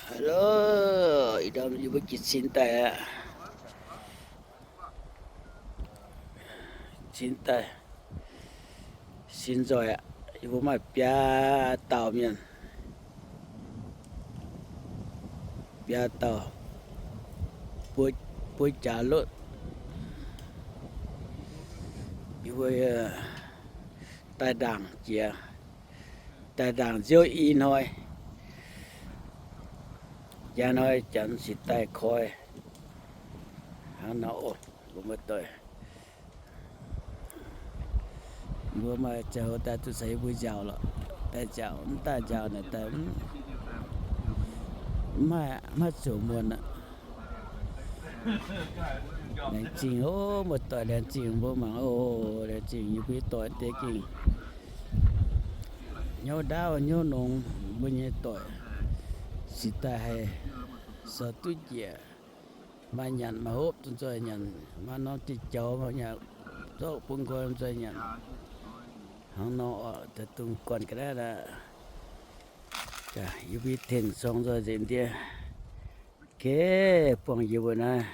Hello, ih ndorm yie mbuo jiez sin daaih aqv. Sin daaih, sin nzoih aqv. Yie mbuo maaih biaa dauh mienh, biaa dauh, buo, buo jaax lotv. Yie mbuo daaih ndaangc jiex, daaih ndaangc nziouv i hnoi. Njang hnoi janx cingx daaih koi. Hnangv nor oc, mbuo muoz-doic. Mbuo maaih ziangh hoc daaih duqv caux yie mbuo nziaauc lorqc. Daaih nziaauc, mv daaih nziaauc naaic daaih mv maaih, maiv zuqc muonc aqv. Laengz zingh oc, muoz-doic, laengz zingh mbuo mangc oc. Laengz zingh yie mbuo doic deix gengh hnyouv ndaauv hnyouv nongx, mbuo nyei doic cingx daaih haih sorc duqv njiec, maaih nyanc maaih hopv duqv nzoih nyanc, maaih norm diuh jaux maaih nyanc, zorqv bun nqoi nzoih nyanc. Hnangv nor oc, daaih dongh guanh ga'naaiv aqv. Yie mbuo tengx song nzoih nzengc ndie. Geh buangh yie mbuo naaiv.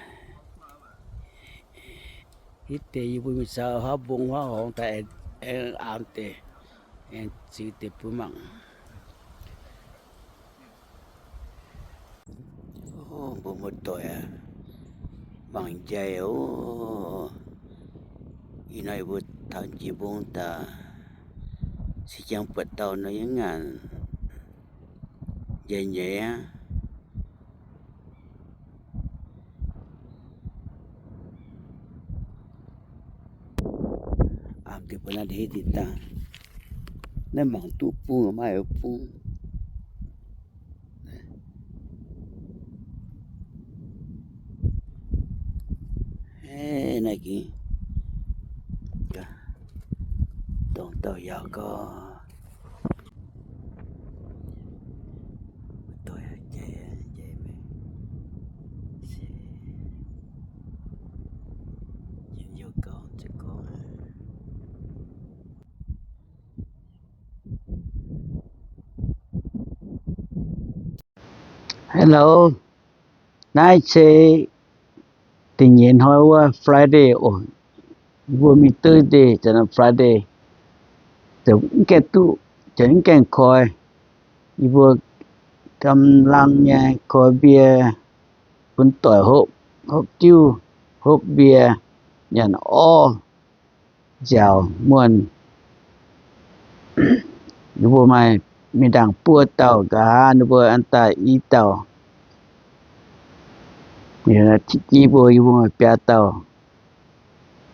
Hitv deix yie mbuo mingh caux huaav mbong huaav horngz daaih aengx aamx deix, aengx ziux deix bun mangc. Mbuo muoz-doic aac, mangc njaih oc. Ih hnoi yie mbuo taux jiex mbong daaih, se jangx buatc dauh nor yiem ngaanc njaih nyeiz aqv. Aamx deix bun naaiv deix hitv deix dangh. Naaiv mangc duqv bung, maaih bung. Naaiv gengh dongh dauh yaauc gau. Hello, naaiv se da'nyeic hnoi wuov Friday oc. Mbuo mingh Thursday, zanc Friday, mv gaengh duqv, mv gaengh koi. Yie mbuo gamh lang nyei koi mbie, bun doic hopv, hopv diuv, hopv mbie, nyanc orv, nziaauc muonh. Ninh mbuo maaih mingh ndaangc buo dauh, nqa'haav ninh mbuo an daaih i dauh. Yie mbuo, yie mbuo maaih biaa dauh.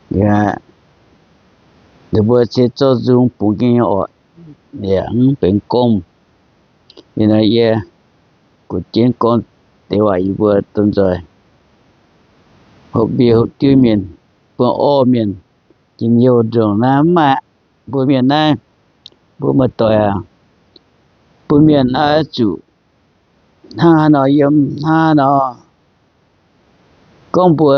Ninh mbuo se zorqv nzung bungx jienv nyei orqc, yaac mv benx gorngv. Yie naaiv yie gu'jengv gorngv deix waac yie mbuo domh nzoih hopv mbie hopv diuv mienh, bun orv mienh, njien-youh ndongc naaiv mv maaih. Mbuo mienh naaiv, mbuo muoz-doic aac, bun mienh oix zuqc hnangv haaix nor yiem hnangv haaix nor. Gorngv mbuo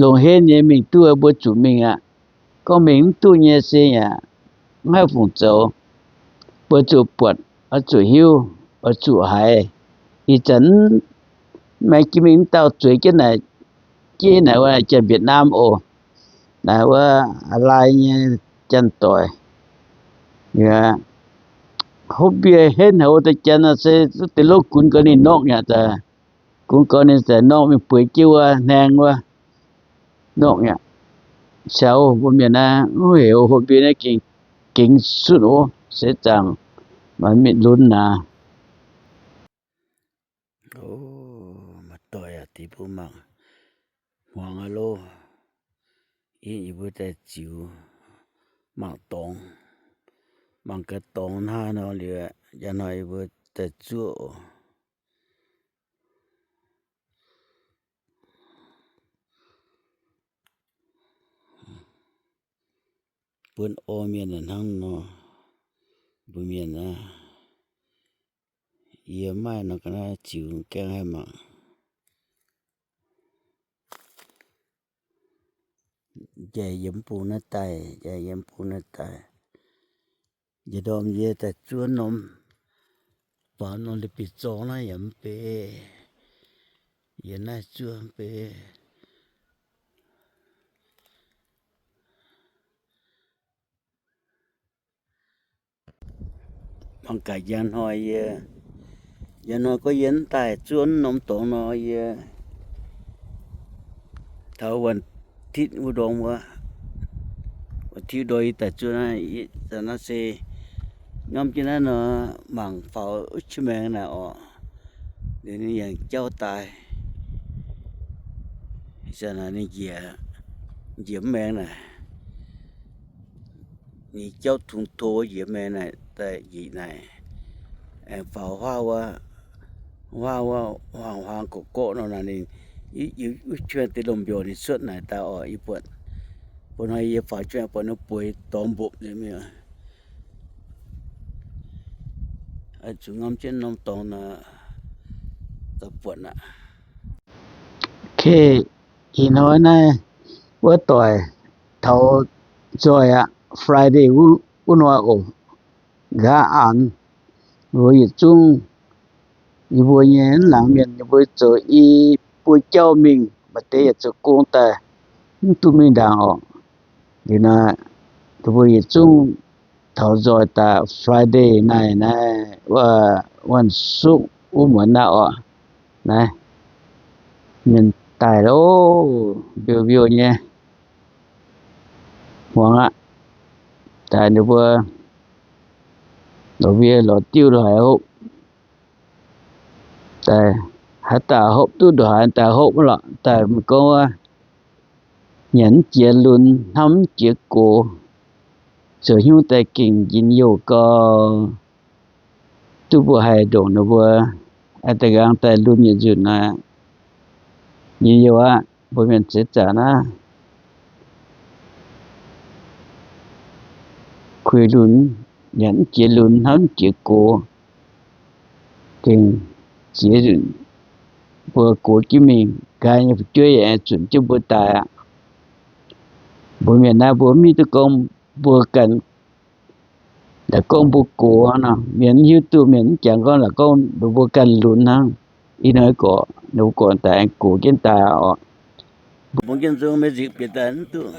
longc henv nyei mingh duqv mbuo zuqc mingh aqv. Gorngv mingh mv duqv nyei se yaac mv haih fungc zoux. Mbuo zuqc buatc, oix zuqc hiuv, oix zuqc haiz. Ih zanc maiv jiex mingh mv dauh zueiz jienv naaic, jiex naaic wuov Janx-Mbietc Naamh oc, naaic wuov Aa Laai nyei janx-doic. Hopv mbie henv houc daaih janx se duqv deix lov gunx gau ninh norqv nyei daaih. Gunx gau ninh daaih norqv mingh bueix jienv wuov hnaeng wuov norqv nyei. Siaaux mbuo mienh naaiv mv heuc hopv mbie naaiv gengh gengx sunv ov, seix zaangc maaih mienh lunx naaic. Ov, maiv doic aac, deix mbuo mangc hmuangx aqv loh. Ih, yie mbuo daaih ziux mangc dorngx, mangc gaax dorngx hnangv nor liuz, njang hnoi yie mbuo daaih zuov oc. Bun orv mienh hnangv nor, mbuo mienh naaiv, yie maaih nor ga'naaiv ziux gaengh haih mangc. Njaih yiem bung naaiv daaih, njaih yiem bung naaiv daaih. Njiec ndorm yie daaih zuov norm Faaux norm ndeic-bieqc zorng naaiv yaac mv bei, yie naaiv zuov mv bei. Mangc gaax njang hnoi yie, njang hnoi gorngv yie mv daaih zuov norm dorngx nor, yie taux วันอาทิตย์ wuov ndorm wuov, วันอาทิตย์ ndorm yie daaih zuov naaiv, naaiv se ngamv jienv naaiv nor, mangc faaux wuov qiex maengx naaic orqc. Liuz ninh yangh jauv daaih, ih zanc naaic ninh njiec, njiec mv maengx naaic. Ninh jauv tungx to njiec maengx naaic, daaih njiec naaic, aengx faaux huaav wuov, huaav wuov huaang-huaang gorqv-gorqv nor naaic, ninh wuov qiex maengx deix lomh mbiorngz ninh cuotv naaic daaih orqc. Yie buatc, buatc hnoi yie faaux qiex maengx buatc ninh bueix dorngx mbopv nyei. Zuqc ngamv jienv norm dorngx nor, daaih buatc aqv. Okay, ih hnoi naaiv wuov doic taux nzoih aqv, Friday wuov, wuov hnoi oc. Nqa'haav aengx, mbuo yietc zungv, yie mbuo nyei laangz mienh, yie mbuo zoux i buo jauv mingh, maaih deix yaac zoux gong daaih, mv duqv mingh ndaangc orqc. Liuz naaiv, yie mbuo yietc zungv taux nzoih daaih Friday naaiv, naaiv wuov, วันศุกร์ wuov muonz naaiv orqc. Naaiv mienh daaih loh, mbiouh mbiouh nyei hmuangx aqv. Daaih ninh mbuo lorz wiev lorz diuv lorz haaix hopv, daaih haaix dauh hopv duqv ndongc haaix daaih hopv lorqc. Daaih mv gorngv wuov, nyanc mv jiex lunx, hnamv mv jiex gox, zoux hnyouv daaih gengh njien-youh gau, duqv mbuo haih ndongc ninh mbuo. Aa, da'nqaang daaih lunx yietc nzunc naaic, njien-youh aqv. Mbuo mienh ziex zanc naaiv kuiz lunx, nyanc mv jiex lunx, hnamv mv jiex gox, gengh ziex nzunc mbuo gox jienv mingh, nqa'haav nyei fu'jueiv yaac aengx zunc jienv mbuo daaih aqv. Mbuo mienh naaiv mbuo mv hiuv duqv gorngv mbuo ganh, laaix gorngv mbuo gox nor, mienh mv hiuv duqv, mienh mv jangx gorngv laaix gorngv mbuo ganh lunx hnangv. Ih hnoi gorqv, ninh mbuo gorqv daaih aengx gox jienv daaih orqc. Mbuo jienv nzung maiv nzipc bieqc daaih mv duqv.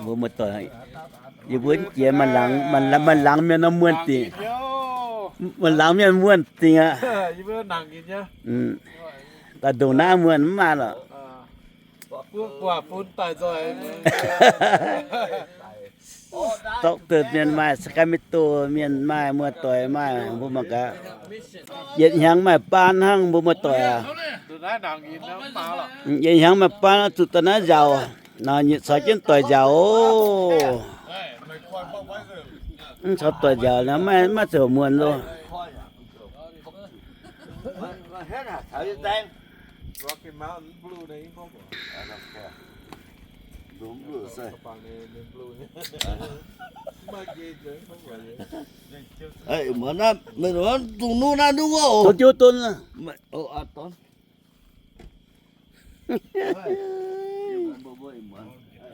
Mbuo muoz-doic, yie mbuo jiex maaih laangz mienh nor muonh dingc, maaih laangz mienh muonh dingc aqv. Daaih ndongc naaiv muonh mv maaih lorqc. Doctor mienh maaih, Sacramento mienh maaih, muoz-doic maaih, mbuo mangc gaax. Yietc hnyangx maaih baan hnangv mbuo muoz-doic aac. Yietc hnyangx maaih baan zuqc daaih naaiv nzaaux, caux jienv doic nzaaux oc. Mv caux doic nzaaux maiv, maiv zoux muonh loh.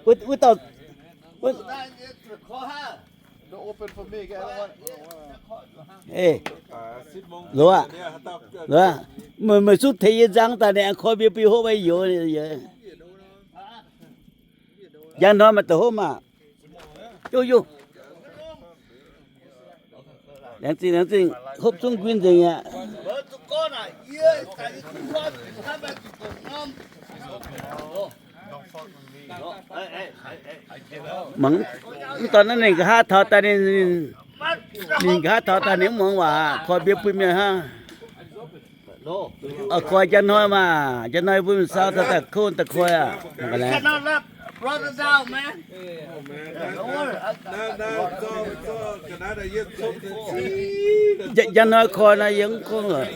Wuov dauh, loz aqv, loz aqv, meih, meih zungv tengx yie nzang daaih, ninh aengx koi mbuo bun yie hopv maiv youz. Njang hnoi maaih deix hopv maah. Yov, yov. Laengz zingh, laengz zingh, hopv zungv nquin nzengc aqv. Mangc, mv dorn naaiv ninh nqa'haav taux daaih, ninh, ninh nqa'haav taux daaih ninh mv muangx waac, koi mbuo bun mienh hnangv. Koi njang hnoi maah, njang hnoi mbuo mienh saau taux daaih kouv daaih koi aqv. Njang hnoi koi naaiv yie mv kouv aqv.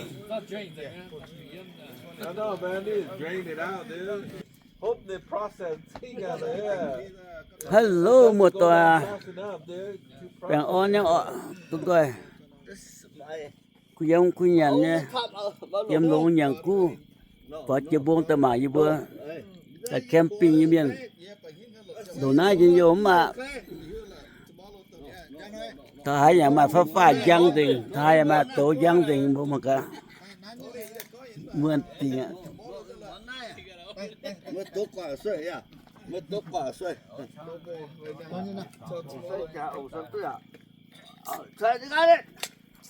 Hello, muoz-doic. Baengh orn nyei orqc, dongh nqoi. Kuh yiem kuh nyanc nyei, yiem longx nyanc kuv, faaux jiex mbong daaih mangc yie mbuo daaih camping nyei mienh. Ndongc naaiv njien-youh mv aqv. Taux haaix yaac maaih fav-fav njang nzengc, taux haaix yaac maaih douz njang nzengc, mbuo mangc gaax. Muonh dingc aqv.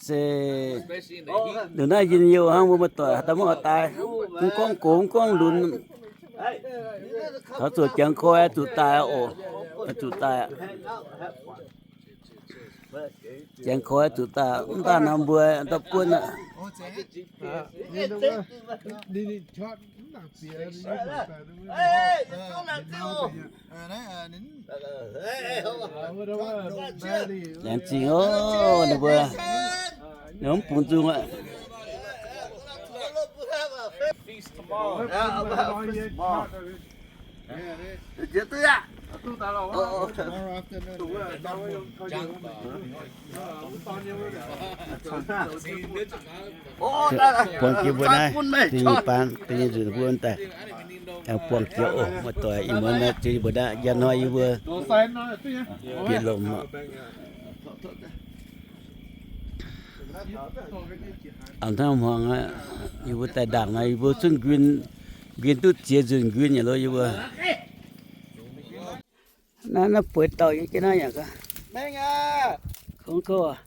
Se, ndongc naaiv njien-youh hnangv, mbuo muoz-doic haaix dauh mv oix daaih, mv gorngv gox mv gorngv lunx, taux zuqc jangx koi zuqc daaih oc, zuqc daaih. Jangx koi zuqc daaih, mv daaih nor mbuo ndau buonv aqv. Laengz zingh oc, ninh mbuo, ninh mv bungx nzung aqv. Buangh jiex mbuo naaiv, da'nyeic baan, da'nyeic nzunc mbuo daaih. Aengx buangh jiex oc, muoz-doic, ih muonz naaiv ziex mbuo naaiv, njang hnoi yie mbuo bieqc lomc oc. A'hnangv hmuangx aqv, yie mbuo daaih ndaangc naaiv, yie mbuo zungv nquin, nquin duqv ziex nzunc nquin nyei lo yie mbuo. Naaiv, naaiv bueix dauh yie jienv naaiv yaac gaax. Kungx kouv aac.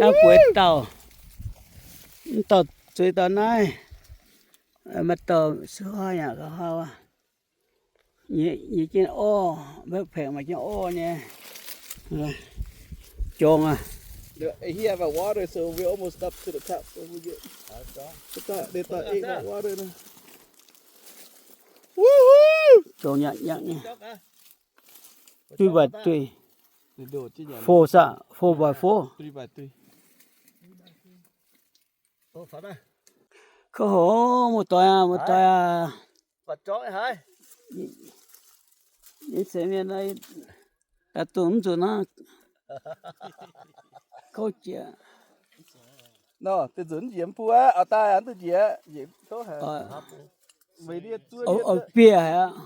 Naaiv bueix dauh, mv dauh zueiz dauh naaiv, maaih dauh suv hnoi yaac gauh hau aqv. Nyei jienv orv, backpack maaih jienv orv nyei. Jorngx aqv. Here have a water, so we're almost up to the top. So we get, they thought, they thought eight hot water. Woohoo! Jorngx nyaqv nyaqv nyei. Three by three. Four aqv, four by four. Kouv hoc, muoz-doic aac, muoz-doic aac. Yie se mienh daaih dongh mv nzunc hnangv. Kouv jiex. Nor, deix nzunc njiec mv buo aqv, oix daaih aqv, duqv njiec, njiec kouv haic. Meih ndie zuov ndie. Bieqc haic aqv.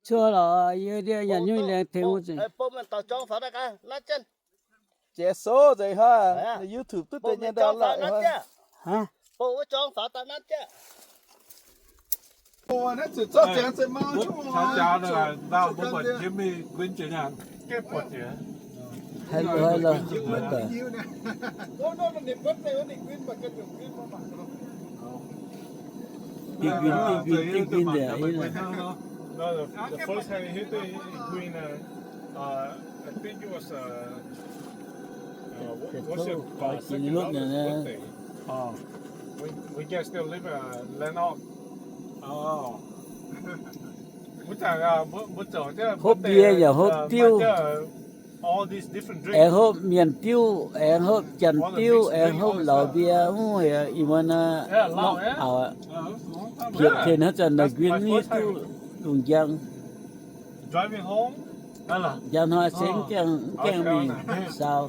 Cuotv lorqc, yie ndie nyanc nyungc laengz tengx wuov nzengc. Jiex sou nzengc hnoi, YouTube duqv deix nyei ndau lorqc hnoi. Hello, hello, hello. Big green, big green, big green there, you know. No, the, the first time he hit the green, uh, uh, I think it was, uh, uh, what, what's it called? Second harvest birthday. Oh. We, we just still live, uh, land off. Oh. Hopv mbie yaac hopv diuv. Aengx hopv mienh diuv, aengx hopv janx diuv, aengx hopv lauz mbie, ih muonz nor, norm auv, pieqc tengx haaix zanc naaic nquin mv hiuv duqv lungh njang. Njang hnoi se mv gaengh, mv gaengh mingh saau,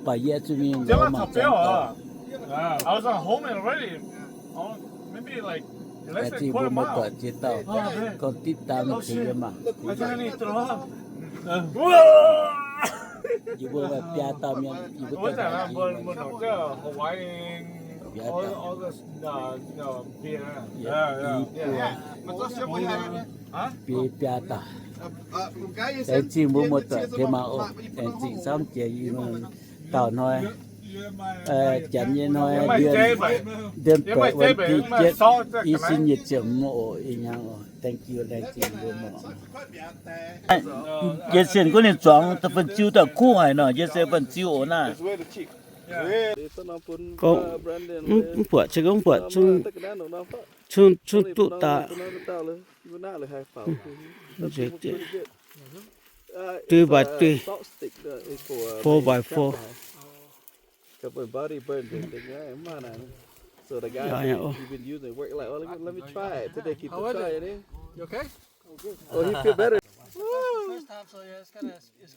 baac yie zuqc mingh lorz mangc zanc dorh. Laengz zingh mbuo muoz-doic ziex dauh, gorngv dipv daan mingh tengx yie mangc. Yie mbuo maaih biaa dauh mienh, yie mbuo daaih mangc. Biaa dauh. Biaa dauh. Laengz zingh mbuo muoz-doic tengx mangc oc. Laengz zingh camv jiex yie mbuo dauh hnoi. Janx nyei hnoi, เดือน เดือนแปด วันที่เจ็ด i sin nyic ziepc oc, ih hnyangx oc. Thank you, laengz zingh mbuo muoz. Yie sienx gunv ninh zuangx da'faanh ziu daaih kuv haic nor, yie se faanh ziu oc naaiv. Gorngv mv buatc, se gorngv mv buatc, cun, cun duqv daaih. Three by three, four by four.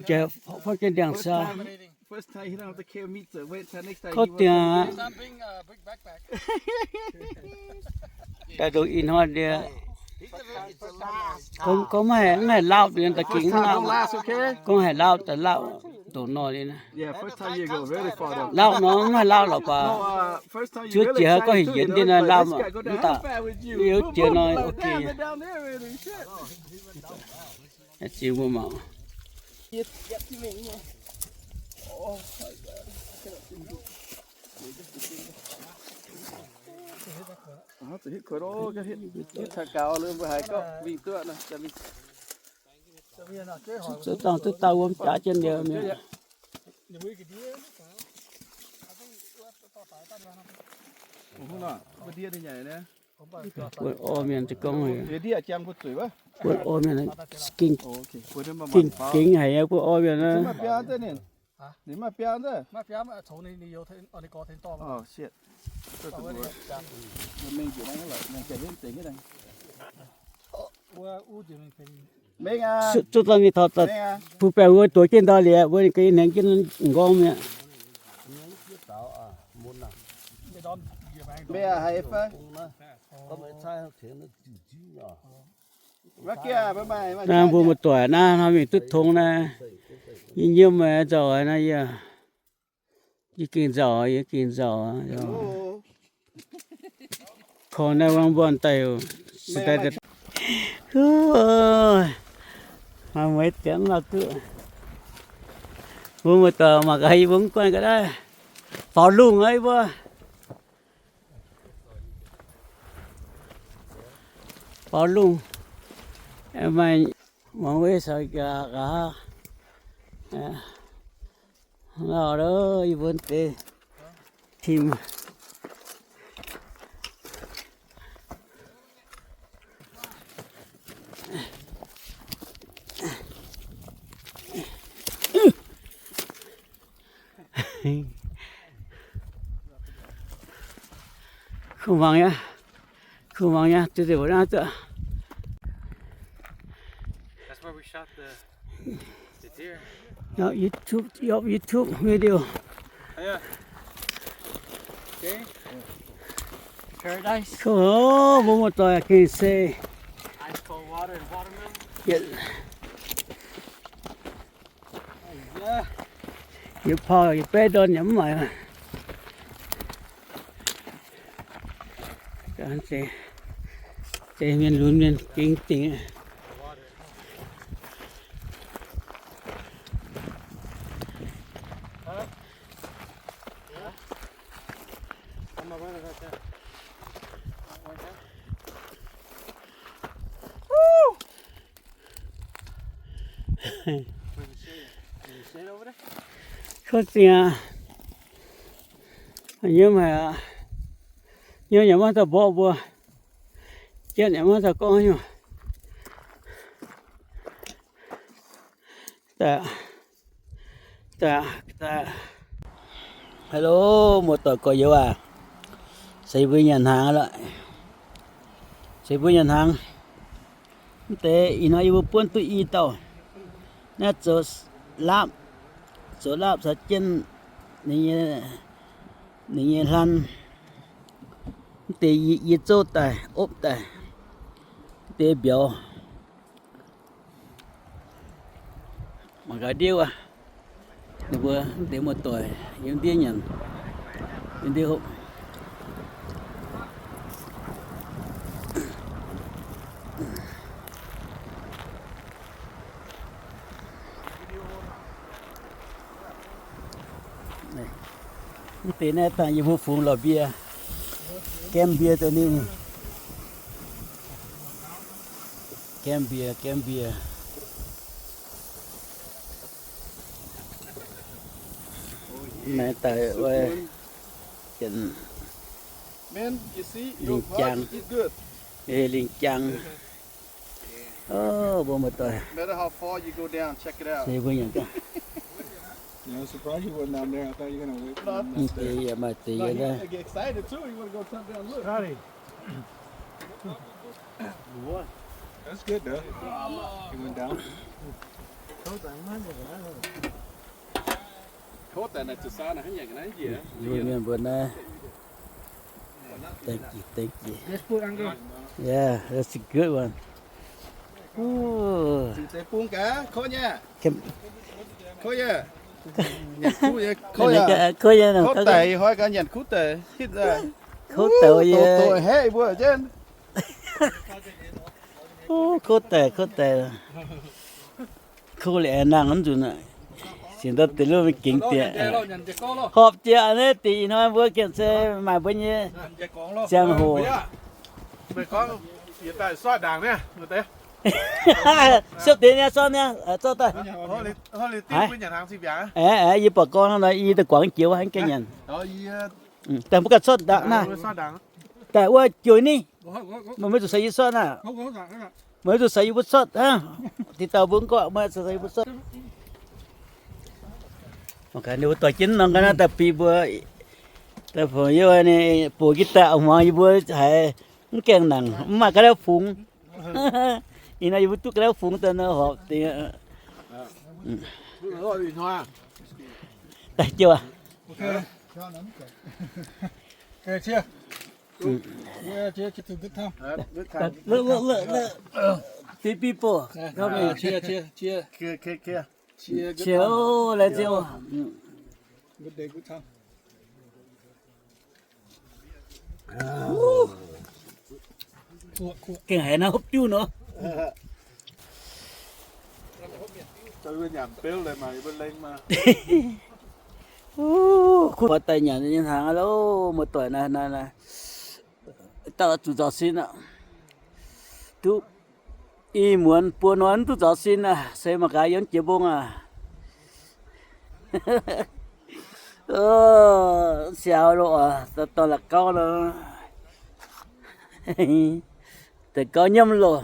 Jaax faqv jienv ndiangx-saau. Kouv dingc aqv. Daaih ndongc ih hnoi ndie, Gorngv, gorngv maiv haih, maiv haih lauh, da'gengh mv lauh. Gorngv haih lauh daaih lauh ndongc nor liuz naaiv. Lauh nor mv haih lauh lorqc baac. Zuov jiex gorngv heuc yienx ndiev naaiv lauh mv daaih. Yie jiex nor ok. Ziex mbuo mangc. Zuov dangh duqv dauh wuom jaax jienv liuz mi'aqv. Buonv orv mienh za'gengh, buonv orv mienh gengh, gengh haic, buonv orv mienh. Zuqc daaih ninh taux daaih, bun baengh wuov doix jienv ndau liuz, wuov ninh ga'naengx jienv nqorngv mi'aqv. Naaiv mbuo muoz-doic naaiv hnoi mingh duqv tong naaiv, yie nyiemv meih nzauh naaiv yie. Yie gengh nzauh, yie gengh nzauh. Korv naaiv wangv mbuonx daaih, maaih mueiz ziangx lauh duqv. Mbuo muoz-doic mangc gaax, yie mbuo mv guanh ga'naaiv faaux lungh aqv, yie mbuo. Faaux lungh, maaih muangx weiv saux nqa'haav. Lauh lo, yie mbuo deix tim. Kuh muangx nyei, kuh muangx nyei, duqv deix mbuo naaiv duqv. That's where we shot the, the deer. Your YouTube, your YouTube video. Oh, yeah. Okay. Paradise. Cool. Oh, mbuo muoz-doic gengh se. Ice cold water and watermelon. Yietc pauh yietc baeqv ndorn yaac mv maaic. Deix mienh lunx mienh gengh dingc. Kouv zingh aqv. Nyiemv haic aqv. Nyiemv yaac maiv dauh mborqv mbuo. Jienv yaac maiv dauh gorngv haaix nyungc. Hello, muoz-doic gorx-youz aac, seix mbuo nyanc hnaangx lorqc. Seix mbuo nyanc hnaangx. Mv deix ih hnoi yie mbuo buonv duqv i dauh. Naaiv zoux laapv, zoux laapv caux jienv ninh nyei, ninh nyei hlan. Mv deix yie zouv daaih, opv daaih. Mv deix mbiauz. Mangc gaax ndiev wuov, ninh mbuo mv deix muoz-doic yiem ndiev nyanc, yiem ndiev hopv. Mv deix naaiv dangh yie mbuo fungx lorh mbie, gaem mbie deix ninh. Gaem mbie, gaem mbie. Naaiv daaih wuov, lingh jang, lingh jang. Mbuo muoz-doic, mbuo nyanc gaax. Mv deix yaac maaih deix yie naaiv. Mienh mbuo naaiv, thank you, thank you. Yeah, that's a good one. Ooh. Cingx deix bung gaax, kouv nyei. Can- Kouv nyei. Nyanc kuv nyei, kouv nyei. Kouv nyei, kouv daic, ih hnoi gaax nyanc kuv daic. Hitv daaih. Kouv daic yie. Doz-doz haeqv mbuo jienv. Kouv daic, kouv daic. Kouv liuz aengx nangh mv nzunc aqv. Sienx daaih deix luv gengx diex. Horpc jiex naaiv deix ih hnoi mbuo gengh se maaih mbuo nyei ziangh hoc. Siepv deix niaa, zorqv niaa, zorqv daaih. Aeqv, aeqv, yie buatc gorngv hnangv nor, yie daaih guangc jiex wuov hnangv gengh nyanc. Daaih mbuo ganh sortv ndaangc naaiv. Daaih wuov jouh ninh. Meih maiv zuqc caux yie sortv naaiv. Meih maiv zuqc caux yie mbuo sortv hnangv. Deix dauh mbuo mv gorngv meih zuqc caux yie mbuo sortv. Ninh mbuo dorh jienv nor ga'naaiv daaih bun mbuo, daaih bun yie ninh bungx jienv daaih hmuangx yie mbuo haiz mv gaengh nangc, mv maaih ga'naaiv fungx. Ih hnoi yie mbuo duqv ga'naaiv fungx daaih nor horpc deix. Daaih jouh aqv. Three people. Chill, let's go. Gengh haiz naaiv hopv diuv nor. Kuv daaih nyanc nyei hnaangx aqv loh, muoz-doic naaiv, naaiv, naaiv. Dauh zuqc nzaaux sin aqv. Duqv i muonz buo hnoi mv duqv nzaaux sin aqv, se mangc gaax yiem jiex mbong aqv. Siaaux loh, dorh la'gauv nor. Deix gauv nyiemv loh.